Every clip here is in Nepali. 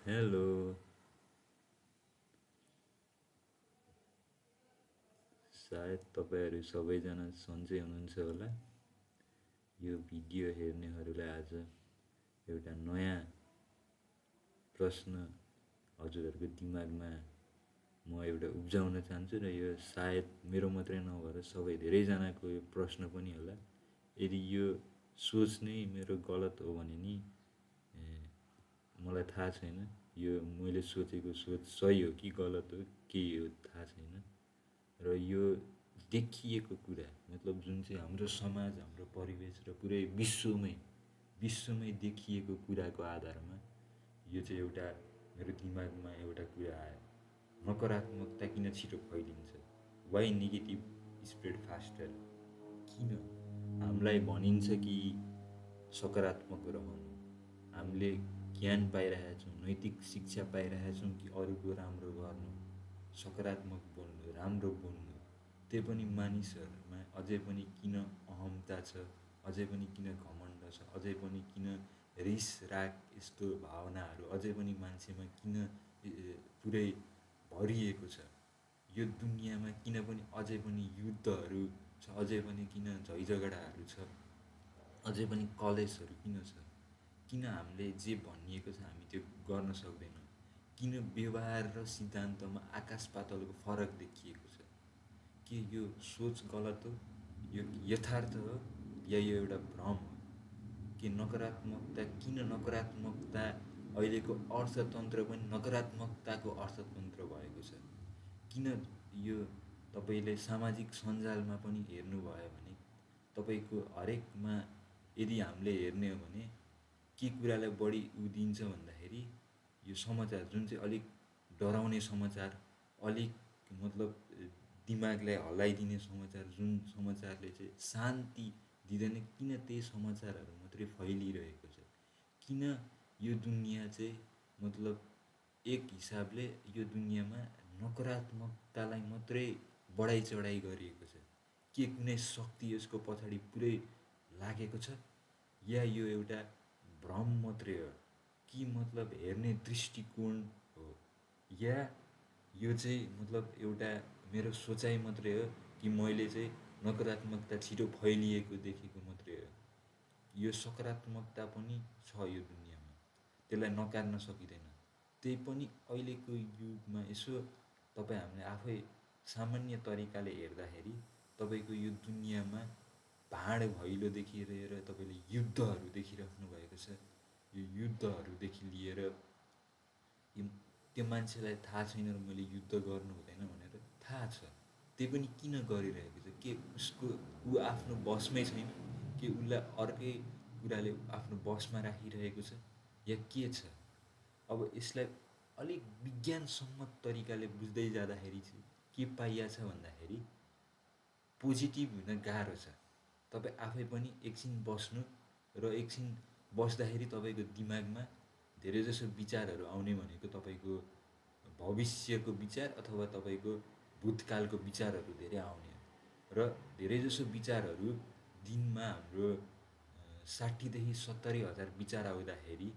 हेलो। सायद तपाईँहरू सबैजना सन्चै हुनुहुन्छ होला। यो भिडियो हेर्नेहरूलाई आज एउटा नयाँ प्रश्न हजुरहरूको दिमागमा म एउटा उब्जाउन चाहन्छु र यो सायद मेरो मात्रै नभएर सबै धेरैजनाको यो प्रश्न पनि होला। यदि यो सोच नै मेरो गलत हो भने नि मलाई थाहा छैन। यो मैले सोचेको सोच सही हो कि गलत हो केही हो थाहा छैन। र यो देखिएको कुरा मतलब जुन चाहिँ हाम्रो समाज, हाम्रो परिवेश र पुरै विश्वमै देखिएको कुराको आधारमा यो चाहिँ एउटा मेरो दिमागमा एउटा कुरा आयो। नकारात्मकता किन छिटो फैलिन्छ? Why negative spread faster? किन हामीलाई भनिन्छ कि सकारात्मक रहनु, हामीले ज्ञान पाइरहेका छौँ, नैतिक शिक्षा पाइरहेका छौँ कि अरूको राम्रो गर्नु, सकारात्मक बोल्नु, राम्रो बोल्नु। त्यो पनि मानिसहरूमा अझै पनि किन अहमता छ, अझै पनि किन घमण्ड छ, अझै पनि किन रिस राग यस्तो भावनाहरू अझै पनि मान्छेमा किन पुरै भरिएको छ? यो दुनियाँमा किन पनि अझै पनि युद्धहरू छ, अझै पनि किन झैझगडाहरू छ, अझै पनि कलेजहरू किन छ? किन हामीले जे भनिएको छ हामी त्यो गर्न सक्दैनौँ? किन व्यवहार र सिद्धान्तमा आकाश पातालको फरक देखिएको छ? के यो सोच गलत हो? यो यथार्थ हो या यो एउटा भ्रम हो? कि नकारात्मकता किन नकारात्मकता अहिलेको अर्थतन्त्र पनि नकारात्मकताको अर्थतन्त्र भएको छ? किन यो तपाईँले सामाजिक सञ्जालमा पनि हेर्नुभयो भने तपाईँको हरेकमा यदि हामीले हेर्ने हो भने के कुरालाई बढी दिन्छ भन्दाखेरि यो समाचार जुन चाहिँ अलिक डराउने समाचार, अलिक मतलब दिमागलाई हल्लाइदिने समाचार, जुन समाचारले चाहिँ शान्ति दिँदैन, किन त्यही समाचारहरू मात्रै फैलिरहेको छ? किन यो दुनियाँ चाहिँ मतलब एक हिसाबले यो दुनियाँमा नकारात्मकतालाई मात्रै बढाइ चढाइ गरिएको छ? के कुनै शक्ति यसको पछाडि पुरै लागेको छ या यो एउटा भ्रम मात्रै हो? कि मतलब हेर्ने दृष्टिकोण हो या यो चाहिँ मतलब एउटा मेरो सोचाइ मात्रै हो कि मैले चाहिँ नकारात्मकता छिटो फैलिएको देखेको मात्रै हो? यो सकारात्मकता पनि छ यो दुनियाँमा, त्यसलाई नकार्न सकिँदैन। त्यही पनि अहिलेको युगमा यसो तपाईँ हामीले आफै सामान्य तरिकाले हेर्दाखेरि तपाईँको यो दुनियाँमा भाँड भैलोदेखि लिएर तपाईँले युद्धहरू देखिराख्नु भएको छ। यो युद्धहरूदेखि लिएर त्यो मान्छेलाई थाहा छैन र मैले युद्ध गर्नु हुँदैन भनेर थाहा छ, त्यही पनि किन गरिरहेको छ? के उसको आफ्नो बसमै छैन? कि उसलाई अर्कै कुराले आफ्नो बसमा राखिरहेको छ या के छ? अब यसलाई अलिक विज्ञानसम्मत तरिकाले बुझ्दै जाँदाखेरि चाहिँ के पाइया छ भन्दाखेरि पोजिटिभ हुन गाह्रो छ। तपाईँ आफै पनि एकछिन बस्नु र एकछिन बस्दाखेरि तपाईँको दिमागमा धेरैजसो विचारहरू आउने भनेको तपाईँको भविष्यको विचार अथवा तपाईँको भूतकालको विचारहरू धेरै आउने र धेरैजसो विचारहरू दिनमा हाम्रो 60,000 देखि 70,000 विचार आउँदाखेरि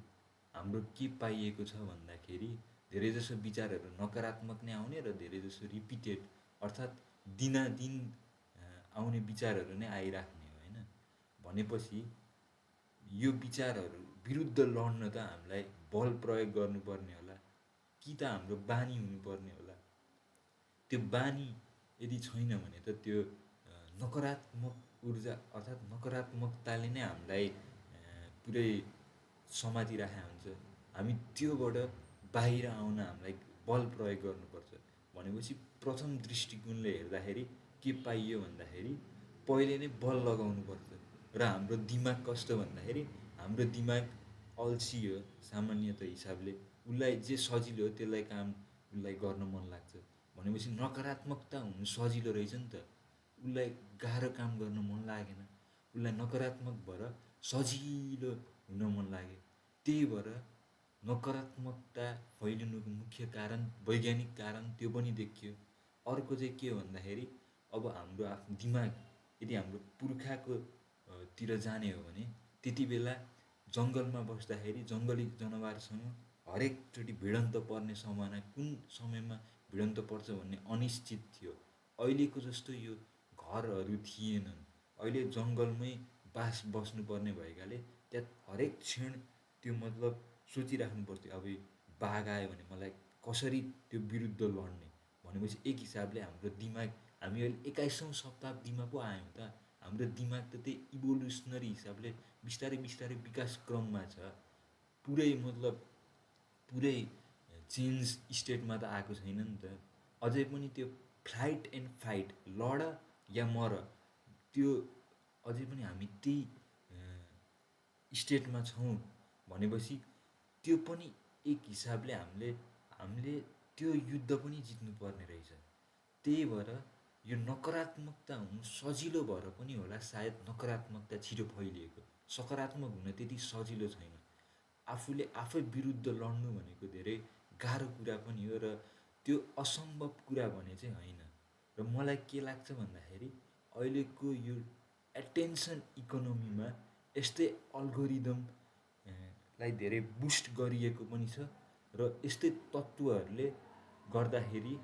हाम्रो के पाइएको छ भन्दाखेरि धेरैजसो विचारहरू नकारात्मक नै आउने र धेरैजसो रिपिटेड अर्थात् दिनादिन आउने विचारहरू नै आइराख्ने हो होइन? भनेपछि यो विचारहरू विरुद्ध लड्न त हामीलाई बल प्रयोग गर्नुपर्ने होला कि त हाम्रो बानी हुनुपर्ने होला? त्यो बानी यदि छैन भने त त्यो नकारात्मक ऊर्जा अर्थात् नकारात्मकताले नै हामीलाई पुरै समातिराखेको हुन्छ। हामी त्योबाट बाहिर आउन हामीलाई बल प्रयोग गर्नुपर्छ। भनेपछि प्रथम दृष्टिकोणले हेर्दाखेरि के पाइयो भन्दाखेरि पहिले नै बल लगाउनुपर्छ। र हाम्रो दिमाग कस्तो भन्दाखेरि हाम्रो दिमाग अल्छी हो सामान्यत हिसाबले, उसलाई जे सजिलो हो त्यसलाई काम उसलाई गर्न मन लाग्छ। भनेपछि नकारात्मकता हुनु सजिलो रहेछ नि त, उसलाई गाह्रो काम गर्न मन लागेन, उसलाई नकारात्मक भएर सजिलो हुन मन लाग्यो। त्यही भएर नकारात्मकता फैलिनुको मुख्य कारण वैज्ञानिक कारण त्यो पनि देखियो। अर्को चाहिँ के हो भन्दाखेरि अब हाम्रो आफ्नो दिमाग यदि हाम्रो पुर्खाको तिर जाने हो भने त्यति बेला जङ्गलमा बस्दाखेरि जङ्गली जनावरसँग हरेकचोटि भिडन्त पर्ने सम्भावना कुन समयमा भिडन्त पर्छ भन्ने अनिश्चित थियो। अहिलेको जस्तो यो घरहरू थिएनन्। अहिले जङ्गलमै बस्नुपर्ने भएकाले त्यहाँ हरेक क्षण त्यो मतलब सोचिराख्नु पर्थ्यो, अब बाघ आयो भने मलाई कसरी त्यो विरुद्ध लड्ने भनेपछि एक हिसाबले हाम्रो दिमाग, हामी अहिले 21औँ शताब्दीमा पो आयौँ त। हाम्रो दिमाग त त्यही इभोल्युसनरी हिसाबले बिस्तारै बिस्तारै विकास क्रममा छ। पुरै मतलब पुरै चेन्ज स्टेटमा त आएको छैन नि त। अझै पनि त्यो फ्लाइट एन्ड फाइट, लड या मर, त्यो अझै पनि हामी त्यही स्टेटमा छौँ भनेपछि त्यो पनि एक हिसाबले हामीले त्यो युद्ध पनि जित्नुपर्ने रहेछ। त्यही भएर यो नकारात्मकता हुनु सजिलो भएर पनि होला सायद नकारात्मकता छिटो फैलिएको। सकारात्मक हुन त्यति सजिलो छैन। आफूले आफै विरुद्ध लड्नु भनेको धेरै गाह्रो कुरा पनि हो र त्यो असम्भव कुरा भने चाहिँ होइन। र मलाई के लाग्छ भन्दाखेरि अहिलेको यो एटेन्सन इकोनोमीमा यस्तै अल्गोरिदम लाई धेरै बुस्ट गरिएको पनि छ र यस्तै तत्त्वहरूले गर्दाखेरि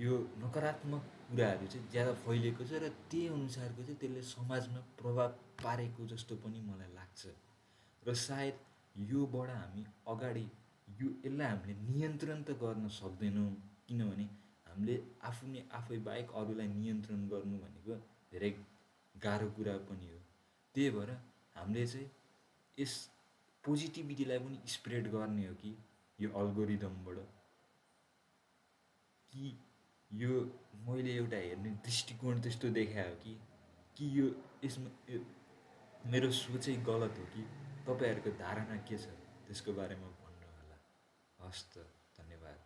यो नकारात्मक कुराहरू चाहिँ ज्यादा फैलिएको छ र त्यही अनुसारको चाहिँ त्यसले समाजमा प्रभाव पारेको जस्तो पनि मलाई लाग्छ। र सायद योबाट हामी अगाडि यसलाई हामीले नियन्त्रण त गर्न सक्दैनौँ, किनभने हामीले आफै बाहेक अरूलाई नियन्त्रण गर्नु भनेको धेरै गाह्रो कुरा पनि हो। त्यही भएर हामीले चाहिँ यस पोजिटिभिटीलाई पनि स्प्रेड गर्ने हो कि यो अल्गोरिदमबाट, कि यो मैले एउटा हेर्ने दृष्टिकोण त्यस्तो देखायो कि यो यसमा मेरो सोचै गलत हो कि तपाईँहरूको धारणा के छ त्यसको बारेमा भन्नु होला। हस् त, धन्यवाद।